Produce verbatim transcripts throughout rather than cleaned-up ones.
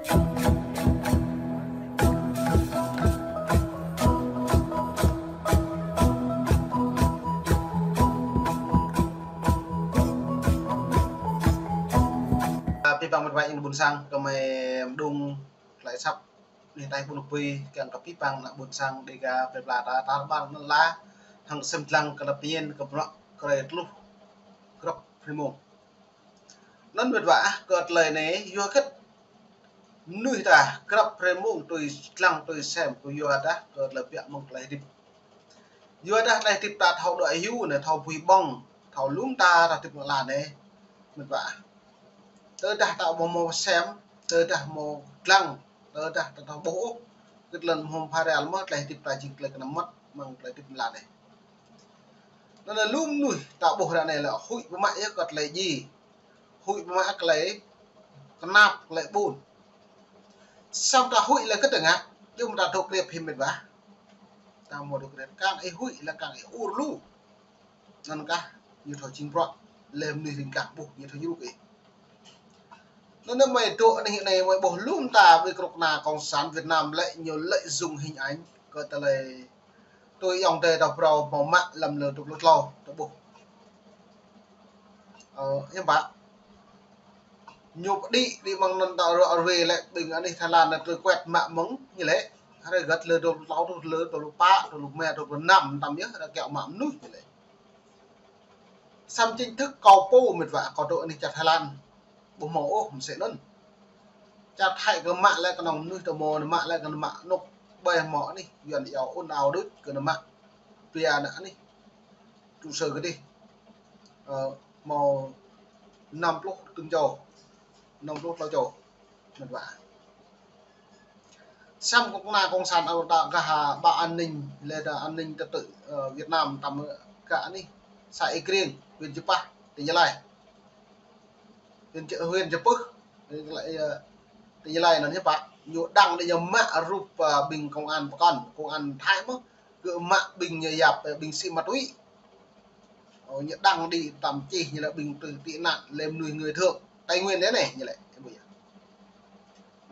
Abih bang mĕt wa ƀing ƀôn sang, kơmơi mơđung tơlơi asăp anih ataih ƀun pui, kiăng kơ abih bang ană ƀôn sang Dêga plơi pla ta, tar ƀar lŏn ala, hăng sem lăng kơ lăp pơmĭn kơ bruă kơ rai tơluh grăp hrơi mông. Anŭn mĕt wa ah, kơ tơlơi anai, yua hơget mơnuih ta grăp hrơi mông tui lăng tui sem, kơ yua dah kơ tơlơi biă mơ̆ng tơlơi hơdip. Yua dah tơlơi hơdip ta thâo đuaĭ hyu anai, thâo bui ƀơ̆ng, thâo lŏm ta, ta hơdip lŏn ala anai, mĕt wa ah. Tơdah ta ƀu hmâo sem, tơdah hmâo lăng, tơdah ta thâo ƀuh ôh, kơ tơlơi hmâo phara lơ̆m tơlơi hơdip ta jing tơlơi kơnăm mơmŏt mơ̆ng tơlơi hơdip lŏn ala anai. Anŭn lŏm mơnuih ta ƀuh ră anai lĕ huĭ pơmă yơh kơ tơlơi djai, huĭ pơmă kơ tơlơi kơnap, kơ tơlơi ƀun. Samơ̆ ta huĭ lĕ kơ tơngă, yua mơ̆ ta dŏ krep hĭ mĕt wa. Ta hmâo dŏ krep, kiăng ih huĭ lĕ kiăng ih ur lu. Anŭn kah, ñu thâo jing bruă, lĕ mơnuih ring kah ƀuh, ñu thâo ñu rŭk ih. Anŭn mơi dŏ anih anai mơi ƀuh lŏm ta ƀing kơnuk kơna Cộng sản Việt Nam lĕ ñu lợi dụng hình ảnh kơ tơlơi tui ayŏng adơi ta phrâo hmâo mă lăm lơ dua pluh tlâo ta ƀuh. Ơ, hiư̆m pă. Ñu pơđĭ, đĭ mơ̆ng anŭn ta ruă ruê lĕ ƀing anih Thái Lan anai tui kuet mă mơ̆ng ñu lĕ. Hrơi hơget lơ dua pluh tlâo, lơ dua pluh pă, dua pluh rơma, dua pluh năm, tam yơh, hrơi kiaŏ mă mơnuih ñu lĕ. Samơ̆ chính thức kâo pô mĕt wa, kâo dŏ anih čar Thái Lan. Ƀu hmâo ôh mơsĕ anŭn. Čar Thái kơ mă lĕ kơnơ̆ng mơnuih ta hmâo, mă lĕ kơnơ̆ng mă anŏ ƀai hmâo anih, Yuan iâu ôn ao đôč kơnơ̆ng mă. Pia ană anih, trụ sở kơdih. Ơ, hmâo năm pluh kơnčô, năm pluh tlâo čô, mĕt wa. Samơ̆ kơnuk kơna Cộng sản Âu ta gah bảo an ninh, lĕ ta an ninh trật tự, ơ, Việt Nam tăm gah anih, xã Ea Kriêng, huyện Chư Păh, tỉnh Gia Lai. Huyện Chư, huyện Chư Păh, tỉnh Gia Lai, ơ, tỉnh Gia Lai anŭn hiư̆m pă. Ñu đăng đĭ ñu mă rup, ơ, ƀing công an pơkŏn, công an Thái mơ̆n. Gơ̆ mă ƀing ñu yap, ơ, ƀing sĭ ma túy. Ơ, ñu đăng đĭ tăm čih ñu lĕ ƀing tị, tị nạn, lĕ mơnuih người thượng, Tây Nguyên anai anai, ñu lĕ, ƀu yơh.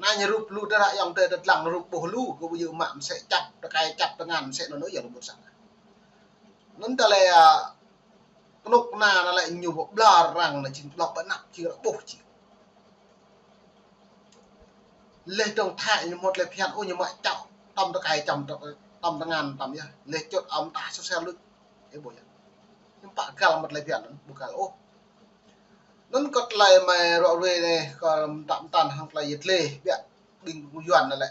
Anai ñu rup lu tơdah ayŏng adơi ta lăng rup ƀuh lu, gơ̆ ƀu djơ̆ mă mơsĕ čăp, tơkai čăp tơngan mơsĕ anŭn ôh, yua lu ƀôn sang. Anŭn tơlơi, ơ, kơnuk kơna anai lĕ ñu ƀu ƀlŏr arăng anai jing ƀlŏr ƀơi anăp jing arăng ƀuh jing. Lĕ dŏng Thái ñu hmâo tơlơi phiăn ôh ñu mă čăp, tăm tơkai čăm tơ-, tăm tơngan tăm yơh. Lĕ čut ăm tah sơsel luč. Ơ ƀu yơh. Hiư̆m pă găl mă tơlơi phiăn anŭn, ƀu găl ôh. Anŭn kơ tơlơi mơi ruă ruê anai, kơ mơtam mơtam hăng tơlơi yet lê, biă ƀing Yuan anai lĕ.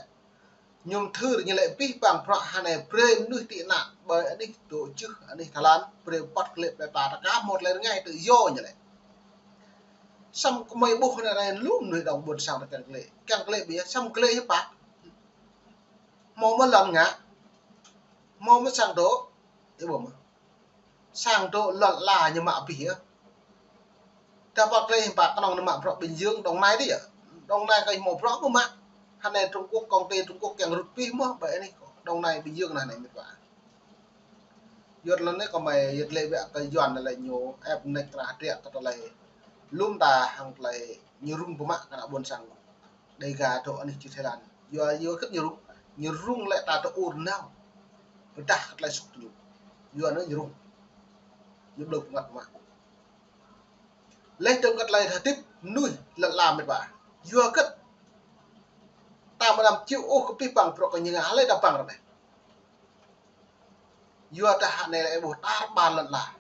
Ñu mơthưr ñu lĕ abih bang bruă hơnai brơi mơnuih tị nạn ƀơi anih dŏ jưh anih Thái Lan, brơi pơ̆t kơ lĕ plơi pla ta kah hmâo tơlơi rơngai tự do ñu lĕ. Samơ̆ kơmơi ƀuh anai anai lŏm mơnuih dŏng ƀôn sang ta kiăng kơ lĕ. Kiăng kơ lĕ ƀu yơh, samơ̆ kơ lĕ hiư̆m pă. Hmâo mơ̆ lŏn ngă, hmâo mơ̆ sang dŏ, ơ ƀu mơ̆. Sang dŏ lŏn ala ñu mă abih yơh. Tơpă kơ lĕ hiư̆m pă kơnơ̆ng ñu mă bruă Bình Dương, Đồng Nai đĭ yơh. Đồng Nai kơ hmâo bruă mơ̆ mă. Hơnai Trung Quốc, công ty Trung Quốc kiăng rŭt abih mơ̆n, ƀơi anih Đồng Nai, Bình Dương anai anai mĕt wa. Yua tơlơi anai kơmơi yet lê biă kơ Yuan anai lĕ ñu ĕp nĕk rah hơdră kơ tơlơi lŏm ta hăng tơlơi ñu rŭng pơmă kơ ană ƀôn sang Dêga dŏ anih čư̆ Thái Lan. Yua, yua hơget ñu rŭng, ñu rŭng lĕ ta dŏ ur nao. Pơdah kơ tơlơi sŭk ñu. Yua anŭn ñu rŭng. Ñu ƀlŏr pơngăt mă. Lĕ dơ̆ng kơ tơlơi hơdip mơnuih lŏn ala mĕt wa. Yua hơget ta mơnam či ôh kơ abih bang bruă kơ ñu ngă hlơi ta bang rơneh. Yua dah hơnai lĕ ƀuh tar ƀar lŏn ala.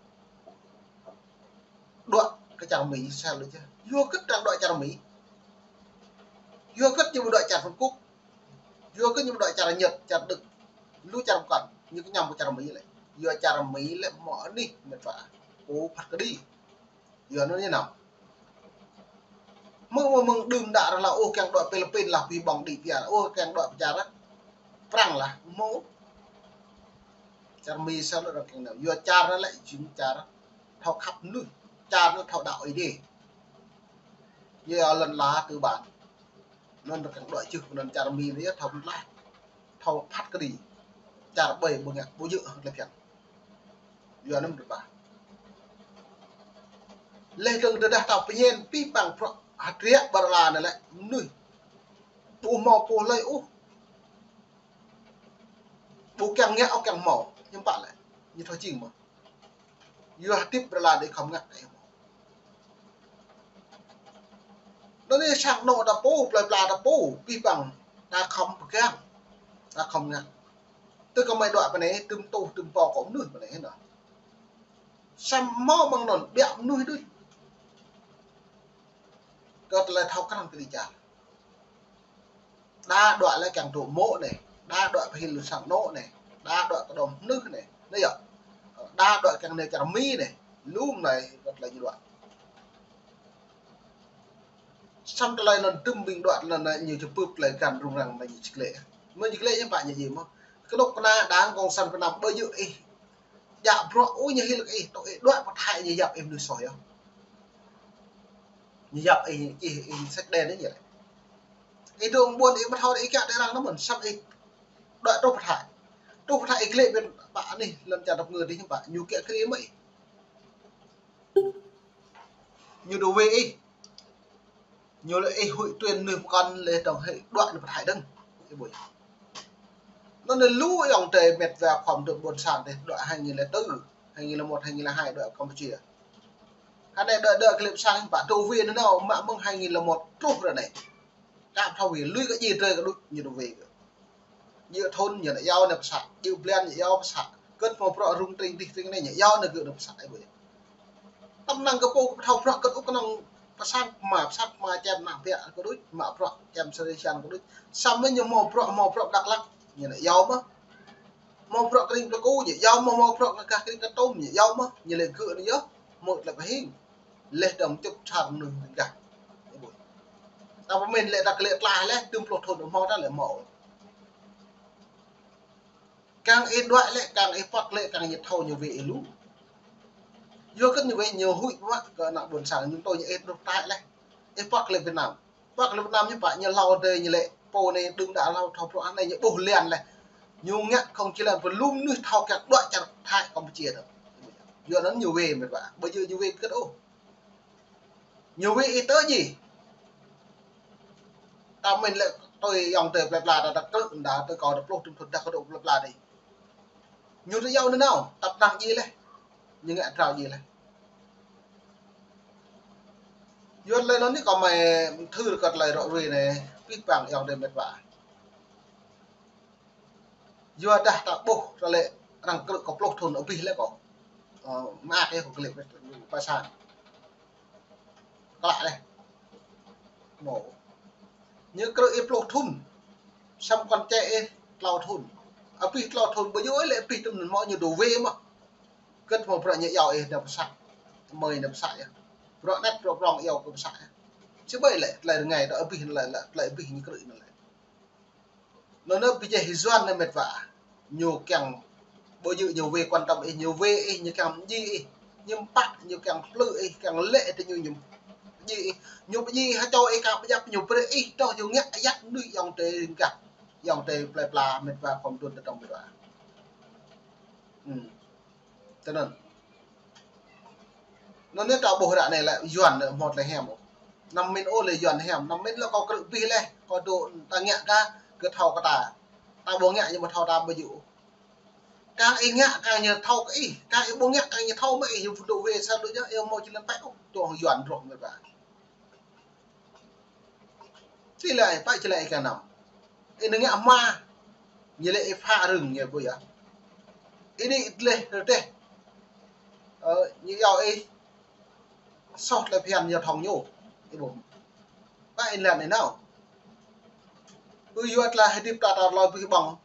Dŏ kơ čar Mi sel lu čeh. Yua hơget arăng dŏ čar Mi. Yua hơget ñu ƀu dŏ čar Trung Quốc. Yua hơget ñu ƀu dŏ čar Nhật, čar Đức. Lu čar pơkŏn, ñu kơñăm kơ čar Mi lĕ. Yua čar Mi lĕ hmâo anih mĕt wa. Pô phat kơđi. Yua anŭn ñu nao. Mơ̆ng, mơ̆ng, mơ̆ng đưm đă arăng laĭ ôh kiăng dŏ Philippin lah, ƀu ƀơ̆ng đĭ pia, ôh kiăng dŏ pơ čar Prăng lah, hmâo. Čar Mi sa lŏ arăng kiăng nao. Yua čar anai lĕ jing čar thâo khăp mơnuih, čar anai thâo đaŏ Ơi Adai. Yua lŏn ala tư bản. Anŭn arăng kiăng dŏ jưh, anŭn čar Mi anai yơh thâo mơ̆n lah. Thâo phat kơđi. Čar ƀai ƀu ngă, ƀu djơ̆ hăng tơlơi phiăn. Yua anŭn mơ̆n ƀă. Lĕ dơ̆ng tơdah ta pơñen abih bang bruă hơdră ƀơi lŏn ala anai lĕ mơnuih. hmâo pô hlơi ôh. Ƀu kiăng ngă ôh kiăng hmâo. Hiư̆m pă lĕ. Ñu thâo jing mơ̆n. Yua hơdip rơla đĭ khŏm ngă kơ ih hmâo. Anŭn yơh sang anŏ ta pô, plơi pla ta pô, abih bang ta khŏm pơgang, ta khŏm ngă. Tơ kơ mơi đuaĭ pơ anai, tơm tuh, tơm pô kơ mơnuih pơ anai nă. Samơ̆ mơ̆ng anŭn, ƀiă mơnuih đôč. Kơ tơlơi thâo krăn kơ đĭ čar. Đa đuaĭ lĕ kiăng tŭ mô̆ anai, đa đuaĭ pơhil sang anŏ anai, đa đuaĭ kơdŏm mơnuih anai, anai yơh. Đa đuaĭ kiăng nao čar Mi anai, lu mơnuih kơ tơlơi ñu đuaĭ. Samơ̆ tơlơi anŭn tơm ƀing đuaĭ anŭn ñu či bưp tơlơi găn rŭng răng anai ñu či glĕ. Mơ̆ či glĕ ñu pă ñu jing mơ̆n. Kơnuk kơna đảng cộng sản Việt Nam ƀu djơ̆ ih. Djă bruă ôh ñu hil kơ ih, tŏ ih đuaĭ pơ Thái ñu yap ih mơnuih soh yơh. Ñu yap ih, ih, ih sek đen ñu lĕ. Ih dŏ ƀuôn ih ƀu thâo ih kiăng đe răng anŭn mơ̆n, samơ̆ ih đuaĭ truh pơ Thái. Truh pơ Thái ih glĕ ƀing pă anih lŏn čar tơpơngư dih hiư̆m pă, ñu kiăng kri mơ̆ ih. Ñu đu wê ih. Ñu lĕ ih huĭ tuen mơnuih pơkŏn lĕ dŏng hĭ đuaĭ nao pơ Thái dơ̆ng. Ih ƀuh. Anŭn anai lu ayŏng adơi met wa khua mơdŭt ƀôn sang dih đuaĭ hai nghìn lẻ tư, hai nghìn lẻ một, hai nghìn lẻ hai đuaĭ Campuchia. Hơnai đuaĭ đuaĭ kơ lĕ pơ sang pă tŭ wê anŭn nao mă mơ̆ng hai nghìn lẻ một truh ră anai. Kơ pơthâo wê lui kơ djai drơi kơ đôč ñu tŭ wê kơ. Djơ̆ thŭn ñu nao iâu nao pơ să, djơ̆ blan ñu iâu pơ să. Kơ̆t hmâo bruă rŭng tring dih tring anai ñu iâu nao gơ̆ nao pơ să ih ƀuh. Tơm năng kơ pô kơ pơthâo bruă kơ̆t ôh kơnơ̆ng pơ sang pơma, pơ sang pơma čem ană ƀiă kơ đôč, mă bruă čem sơrê sian kơ đôč. Samơ̆ ñu hmâo bruă, hmâo bruă Dak Lak, ñu nao iâu mơ̆n. Hmâo bruă kơ ring plơi Ku, ñu iâu mơ̆n, hmâo bruă kơ gah kơ ring Kon Tum, ñu iâu mơ̆n, ñu lĕ gơ̆ anai yơh, hmâo tơlơi pơhing. Laih dơ̆ng čŭp čar mơnuih ring gah. Ih ƀuh. Ta pơmĭn lĕ ta glĕ tlaih laih, tơm pluh thŭn hmâo ta lĕ hmâo. Kiăng ih đuaĭ lĕ, kiăng ih pŏk lĕ, kiăng ñu thâo ñu wê ih lu. Yua kơ ñu wê ñu huĭ mă kơ ană ƀôn sang, ñu tui ñu ih truh Thái laih. Ih pŏk lĕ Việt Nam. Pŏk lĕ Việt Nam ñu pă ñu hlâo adơi ñu lĕ pô anai đưm đă hlâo thâo bruă anai ñu ƀuh lian laih. Ñu ngă không či lian pơ lu mơnuih thâo kiăng đuaĭ čar Thái Campuchia tơ. Yua anŭn ñu wê met wa. Ƀu djơ̆ ñu wê kơ̆t ôh. Ñu wê ih tơ djai. Ta pơmĭn lĕ tui ayŏng adơi plơi pla ta, ta krư̆ đa tui kâo ta pluh tŭm thŭn ta kơ dŏ plơi pla dih. Ñu tơ iâu anŭn nao, tăp năng djai laih. Ñu ngă drao djai laih. Yua tơlơi anŭn anai kâo mơi thư kơ tơlơi rŏ ruai anai, abih bang ayŏng adơi met wa. Yua dah ta ƀuh, ta lĕ arăng krư̆ kơ pluh thŭn abih lĕ kâo. Ơ, mă kơ kâo glĕ pơ sang. Klă laih. Mơ̆. Ñu krư̆ ih pluh thŭn. Samơ̆ kŏn čĕ ih tlâo thŭn. Abih tlâo thŭn ƀu djơ̆ ih lĕ abih tơm anŭn mơ̆ ñu tŭ wê mơ̆n. Kơ̆t hmâo bruă ñu iâu ih nao pơ să. Mơi nao pơ să yơh. Bruă anet bruă prŏng iâu kơ pơ să yơh. Či ƀai lĕ tơlơi rơngai ta abih lĕ, lĕ tơlơi abih ñu krư̆ anŭn lĕ. Anŭn anai pơjeh Yuan anai met wa. Ñu kiăng ƀu djơ̆ ñu wê quan tâm ih, ñu wê ih, ñu kiăng pơdjai ih. Ñu pă, ñu kiăng plư ih, kiăng lĕ tơ ñu, ñu pơdjai ih. Ñu pơdjai ih, ha čô ih ka pơjăp ñu brơi ih, tơl ñu ngă ayăt mơnuih ayŏng adơi ring gah. Ayŏng adơi plơi pla met wa khua mơdŭn tơ tŏng met wa. Hmm. Tơ anŭn. Anŭn anai ta ƀuh ră anai lĕ Yuan lĕ hmâo tơlơi hiam ôh. Anăm pơmĭn ôh lĕ Yuan hiam, anăm pơmĭn lĕ kâo krư̆ abih laih, kâo dŏ ta ngă kah, gơ̆ thâo kơ ta. Ta ƀu ngă ñu ƀu thâo ta ƀu djơ̆ ôh. Kiăng ih ngă kiăng ñu thâo kơ ih, kiăng ih ƀu ngă kiăng ñu thâo mă ih, ñu pơdŏ wê sa đôč yơh, ih hmâo či lăn pĕ ôh, tơl Yuan rŏ met wa. Či lĕ, pă či lĕ ih kiăng năm. Ih nao ngă hma. Ñu lĕ ih phă rưng ñu ƀu yơh. Ih đĭ gleh rơdêh. Ơ, ñu iâu ih soh tơlơi phiăn ñu thŏng ñu. Ih ƀuh. Pă ih lăn ih nao. Ư yua tơlơi hơdip ta ta loi ƀuh ƀơ̆ng.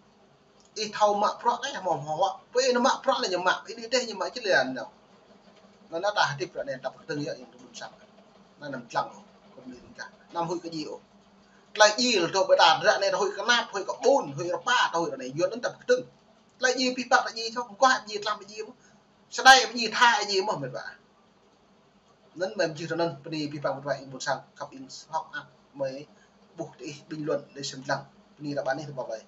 Ih thâo mă bruă kah hmâo hmâo wă. Pơ ih nao mă bruă lĕ ñu mă. Ih đĭ rơdêh ñu mă či lĕ nao. Anŭn anai ta hơdip ră anai ta pơkơdơ̆ng yơh ayŏng adơi ƀôn sang. Anăm dlăng ôh, kơ mơnuih ring gah. Anăm huĭ kơ djai ôh. Tơlơi djai lĕ dŏ ƀơi ta ră anai ta huĭ kơnap, huĭ kơ ƀun, huĭ rơpa, ta huĭ ră anai. Yuan anŭn ta pơkơdơ̆ng. Tơlơi djai abih bang ta djai soh, mơguah djai, tlam djai mơ̆n. Sơdai djai, tha djai mơ̆n met wa. Anŭn mơi mơjưh tơ anŭn, bơni abih bang met wa ayŏng ƀôn sang, khăp ing sŏk ak, mơi ƀuh tơ ih bình luận lĕ sem dlăng. Bơni ră anai tơ ƀơi.